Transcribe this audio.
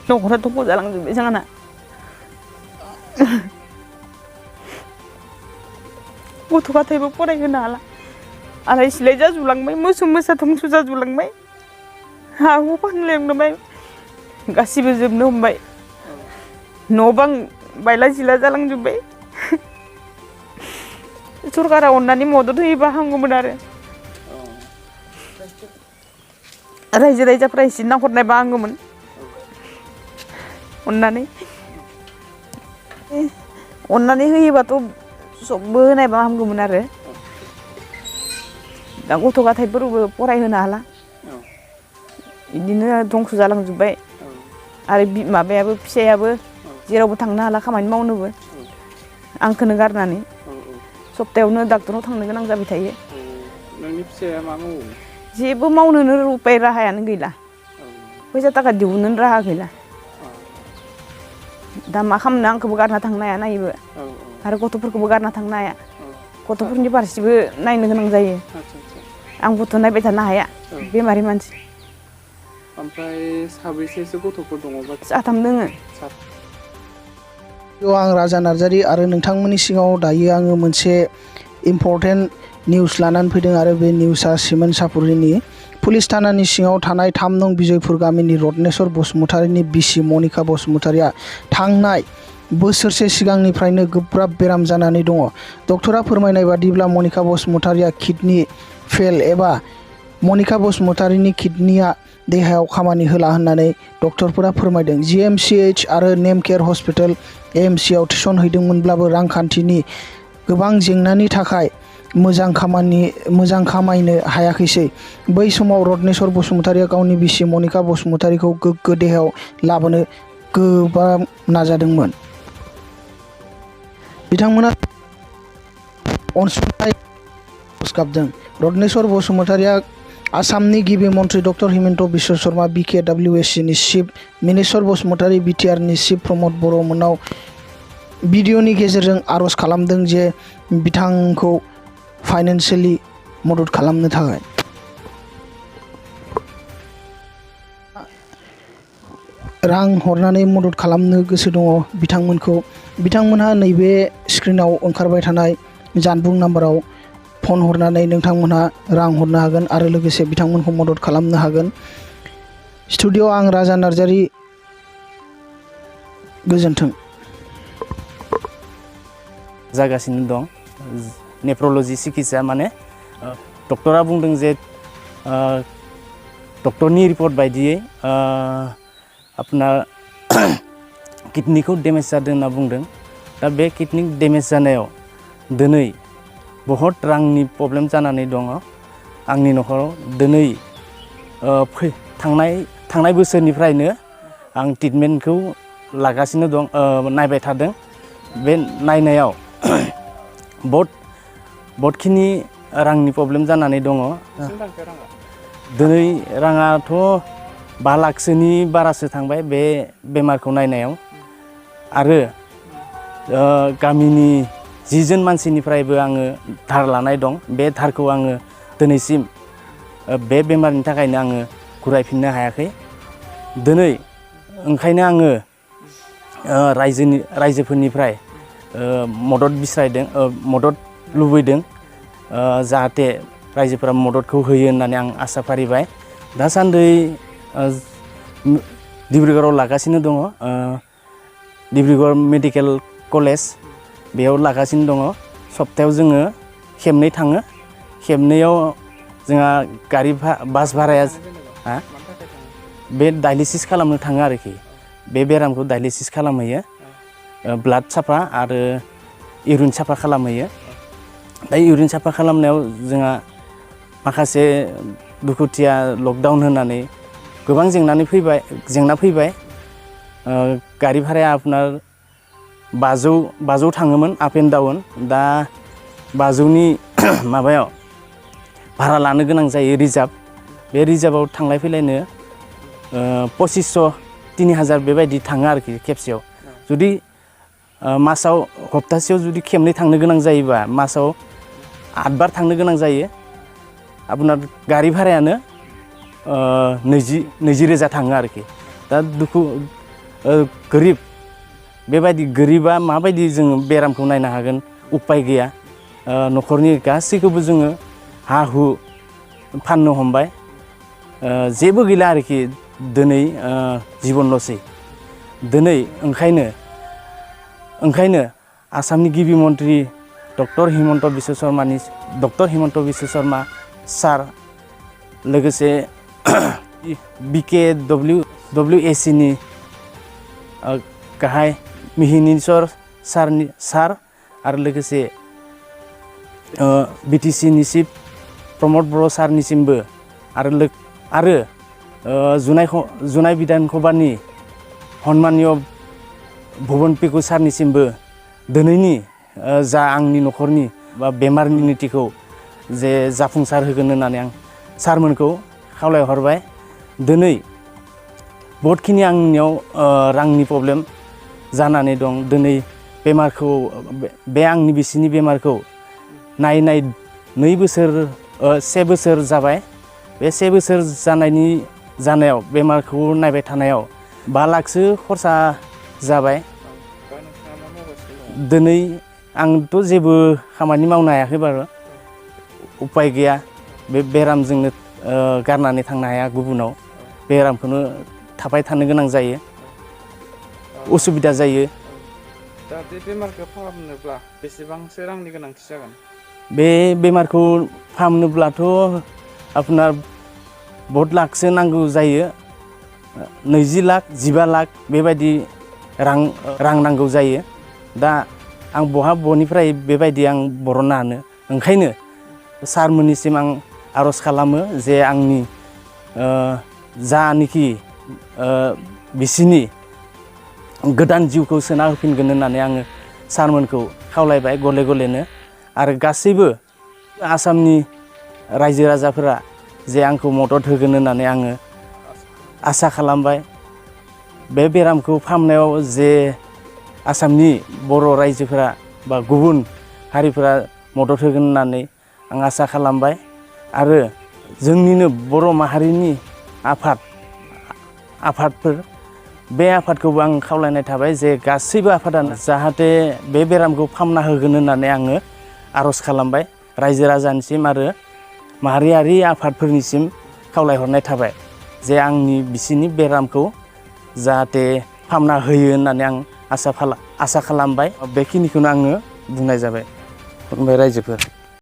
न'खरा थख' जालांजोब्बाय जोंहाना गथ' गथायबो फरायहोनो हाला आलाय सिलाय जाजोबलांबाय मोसौ मोसा धंस' जाजोबलांबाय हा हु फानलांबाय गासिबो जोबनो हमबाय न' बां बायला जिला जालांजोब्बाय सरकारा अननानै मदद होयोबा हामगौमोन आरो रायजो राजाफ्रा एसे नाहरनायबा हामगौमोन अननानै होयोबाथ' सबबो होनायबा हामगौमोन आरो दा गथ' गथायफोरबो फरायहोनो हाला बिदिनो धंस' जालांजोब्बाय आरो माबायाबो फिसायाबो जेरावबो थांनो हाला खामानि मावनोबो आंखौनो गारनानै सप्तायावनो डाक्टराव थांनो गोनां जाबाय थायो नोंनि फिसाया मा मावो जेबो मावनोनो उपाय राहायानो गैला फैसा थाखा दिहुननो राहा गैला दा मा खालामनो आंखौबो गारना थांनो हाया नायोबो आरो गथ'फोरखौबो गारना थांनो हाया गथ'फोरनि फारसेबो नायनो गोनां जायो आंबोथ' नायबाय थानो हाया बेमारि मानसि ओमफ्राय साबैसेसो गथ'फोर दङबा साथाम दोङो आं राजा नार्जारि आरो नोंथांमोननि सिगाङाव दायो आङो मोनसे इम्परटेन्ट निउस लानानै फैदों आरो बे निउसआ सिमेन्ट सापुरिनि पुलिस थानानि सिङाव थानाय 3 नं बिजयपुर गामिनि रत्नेश्वर बसुमतारिनि बिसि मनिका बसुमतारिया थांनाय बोसोरसे सिगांनिफ्रायनो गोब्राब बेराम जानानै दङ डक्टरा फोरमायनाय बादिब्ला मनिका बसुमतारिया किडनि फेल एबा मनिका बसुमतारिनि किडनिया देहायाव खामानि होला होननानै डक्टरफोरा फोरमायदों GMCH आरो नेम केयार हस्पिटाल AMCआव थिसनहैदोंमोनब्लाबो रांखान्थिनि गोबां जेंनानि थाखाय मोजां खामायनो हायाखैसै बै समाव रत्नेश्वर बसुमतारिया गावनि बिसि मनिका बसुमतारिखौ गोग्गो देहायाव लाबोनो गोबां नाजादोंमोन बिथांमोना अनसुंथाइ गाबदों रत्नेश्वर बसुमतारिया आसामनि गिबि मन्त्रि डक्टर हिमन्त बिश्व शर्मा BKWSCनि चिफ मिनेश्वर बसुमतारि BTRनि चिफ प्रमद बर' मोननाव भिडिअनि गेजेरजों आर'ज खालामदों जे बिथांखौ फाइनान्सियेलि मदद खालामनो थाखाय रां हरनानै मदद खालामनो गोसो दङ बिथांमोनहा नैबे स्क्रिनाव ओंखारबाय थानाय जानबुं नाम्बाराव फन हरनानै नोंथांमोनहा रां हरनो हागोन आरो लोगोसे बिथांमोनखौ मदद खालामनो हागोन स्टुडिअ आं राजा नार्जारि गोजोन्थों जागासिनो दं नेफ्रल'जि सिकित्सा माने डक्टरा बुंदों जे डक्टरनि रिपर्ट बायदियै आपनार किडनिखौ डेमेज जादों होनना बुंदों दा बे किडनि डेमेज जानायाव दिनै बहुत रांनि प्रब्लेम जानानै दङ आंनि न'खराव दिनै थांनाय बोसोरनिफ्रायनो आं ट्रिटमेन्टखौ लागासिनो दं नायबाय थादों बे नायनायाव बहुतखिनि रांनि प्रब्लेम जानानै दङ दिनै राङाथ' 5 लाखसोनि बारासो थांबाय बे बेमारखौ नायनायाव आरो गामिनि 10 जन मानसिनिफ्रायबो आङो धार लानाय दं बे धारखौ आङो दिनैसिम बे बेमारनि थाखायनो आङो घुरायफिननो हायाखै दिनै ओंखायनो आङो रायजोफोरनिफ्राय मदद बिस्रायदों मदद लुबैदों जाहाथे रायजोफोरा मददखौ होयो होननानै आं आसा फारिबाय दासान्दि डिब्रुगड़आव लागासिनो दङ डिब्रुगड़ मेडिकेल कलेज बेयाव लागासिनो दङ सप्तायाव जोङो खेबनै थाङो खेबनैयाव जोंहा बास भाराया बे डायलिसिस खालामनो थाङो आरोखि बे बेरामखौ डायलिसिस खालामहैयो ब्लाड साफा आरो इउरिन साफा खालामहैयो दा इउरिन साफा खालामनायाव जोंहा माखासे दुखुथिया लकडाउन होनानै गोबां जेंना फैबाय गारि भाराया आपनार 500 थाङोमोन आप एन्ड डाउन दा 500नि माबायाव भारा लानो गोनां जायो रिजार्भ बे रिजार्भआव थांलाय फैलायनो 2500 3000 बेबायदि थाङो आरोखि खेबसेयाव जुदि मासाव हप्तासेयाव जुदि खेबनै थांनो गोनां जायोबा मासाव 8 बार थांनो गोनां जायो आपनार गारि भारायानो 20,000 थाङो आरोखि दा गोरिब बेबायदि गोरिबा माबायदि जोङो बेरामखौ नायनो हागोन उपाय गैया न'खरनि गासैखौबो जोङो हा हु फाननो हमबाय जेबो गैला आरोखि दिनै जिबनल'सै दिनै ओंखायनो आसामनि गिबि मन्त्रि डक्टर हिमन्त बिश्व शर्मा सार लोगोसे BKWAC नि गाहाय मिहिनीश्वर सार आरो लोगोसे BTC नि चिफ प्रमद बर' सारनिसिमबो आरो जुनाय बिधान सभानि सन्मानिय भुबन पेगु सारनिसिमबो दिनैनि जा आंनि न'खरनि बा बेमारनि नीतिखौ जे जाफुंसार होगोन होननानै आं सारमोनखौ खावलायहरबाय दिनै बहुतखिनि आंनियाव रांनि प्रब्लेम जानानै दं दिनै बेमारखौ बे आंनि बिसिनि बेमारखौ नायै 1 बोसोर जाबाय बे 1 बोसोर जानायाव बेमारखौ नायबाय थानायाव 5 लाखसो खरसा जाबाय दिनै आंथ' जेबो खामानि मावनो हायाखै बारु उपाय गैया बे बेरामजोंनो गारनानै थांनो हाया गुबुनाव बेरामखौनो थाबाय थानो गोनां जायो उसुबिदा जायो दा बे बेमारखौ फाहामनोब्ला बेसेबांसो रांनि गोनांथि जागोन बे बेमारखौ फाहामनोब्लाथ' आपनार बहुत लाखसो नांगौ जायो 20 लाख 15 लाख बेबायदि रां नांगौ जायो दा आं बनिफ्राय बेबायदि आं बरननो हानो ओंखायनो सारमोननिसिम आं आर'ज खालामो जे आंनि जानिखि बिसिनि गोदान जिउखौ सोना होफिनगोन होननानै आङो सारमोनखौ खावलायबाय गले-गलेनो आरो गासैबो आसामनि रायजो राजाफोरा जे आंखौ मदद होगोन होननानै आङो आसा खालामबाय बे बेरामखौ फाहामनायाव जे आसामनि बर' रायजोफोरा बा गुबुन हारिफोरा मदद होगोन होननानै आं आसा खालामबाय आरो जोंनिनो बर' माहारिनि आफादफोर बे आफादखौबो आं खावलायनाय थाबाय जे गासैबो आफादानो जाहाथे बे बेरामखौ फाहामना होगोन होननानै आङो आर'ज खालामबाय रायजो राजानिसिम आरो माहारियारि आफादफोरनिसिम खावलायहरनाय थाबाय जे आंनि बिसिनि बेरामखौ जाहाथे फाहामना होयो होननानै आं आसा खालामबाय बेखिनिखौनो आङो बुंनाय जाबाय रायजोफोर